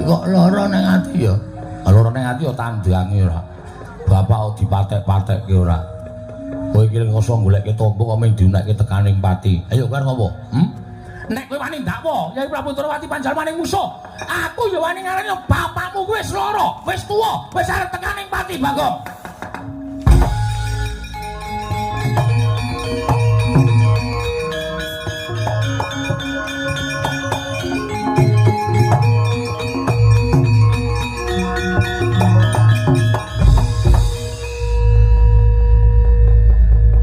Kok lara ning ati ya? Lara ning ati ya tandange ora. Bapak kok dipatek-patekke ora. Kowe iki ngoso goleke tombo kok mung diunekke tekaning pati. Ayo kowe arep ngopo? Nek kowe wani ndakwa Yai Prabu Antarawati panjalmaning musuh, aku ya wani ngarani bapakmu kuwi wis lara, wis tuwa, wis arep tekaning pati, Bagong.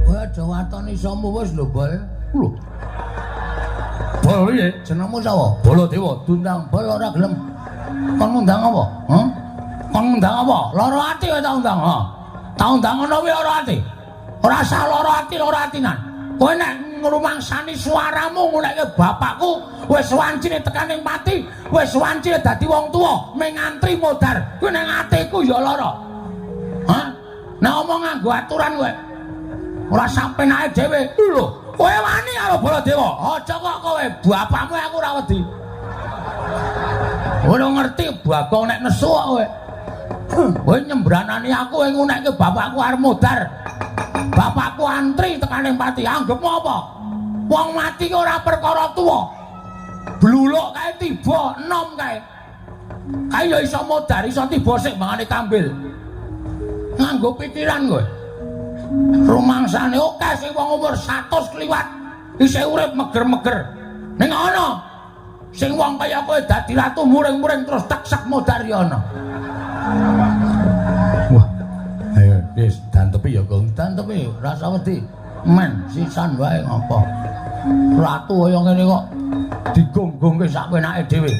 Kowe aja waton isomu wis lho, Bol. Lho. Bol piye? Jenengmu sapa? Baladewa. Diundang Bol ora gelem. Kon ngundang apa? Hah? Kon ngundang apa? Lara ati kowe tak undang, ha. Tak undang ngono kuwi lara ati. Ora usah lara ati, lara atinan. Kowe nek ngrumangsani suaramu ngunekke bapakku wis wancine tekaning pati, wis wancine dadi wong tuwa, mung ngantri modar. Kuwi ning atiku ya lara. Hah? Nek omong nganggo aturan kowe. Ora sampenake dhewe. Lho, kowe wani karo Baladewa. Aja kok kowe, bapakmu aku ora wedi. Ora ngerti Bagong nek nesu kok kowe. Kowe nyembranani aku kowe ngunekke bapakku arep modar. Bapakku antri tekaning pati. Anggepmu apa? Wong mati ki ora perkara tuwa. Bluluk kae tiba enom kae. Kae ya iso modar, iso tiba sik mangane kambil. Nganggo pikiran kowe. Rumangsane akeh sing wong umur 100 kliwat isih urip meger-meger. Ning ana sing wong kaya kowe dadi ratu muring-muring terus teksek modar ya ana. Wah. Ayo wis dantepi ya, Gong. Dantepi, rasa wedi. Men sisan wae ngopo. Ratu kaya ngene kok digonggongke sak penake dhewe.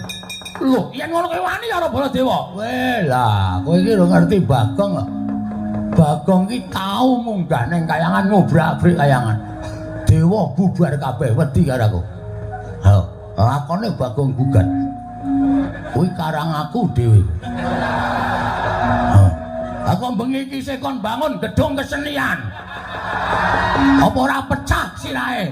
Lho, yen ngono kowe wani karo Baladewa. Weh lah, kowe iki lho ngerti Bagong kok. Bagong ki tau munggah ning kayangan ngobrak-abrik kayangan. Dewa bubar kabeh wedi karo aku. Ha, lakone Bagong gugat. Kuwi karang aku dhewe. Ha. Aku bengi iki isih kon bangun gedung kesenian. Apa ora pecah sirahe?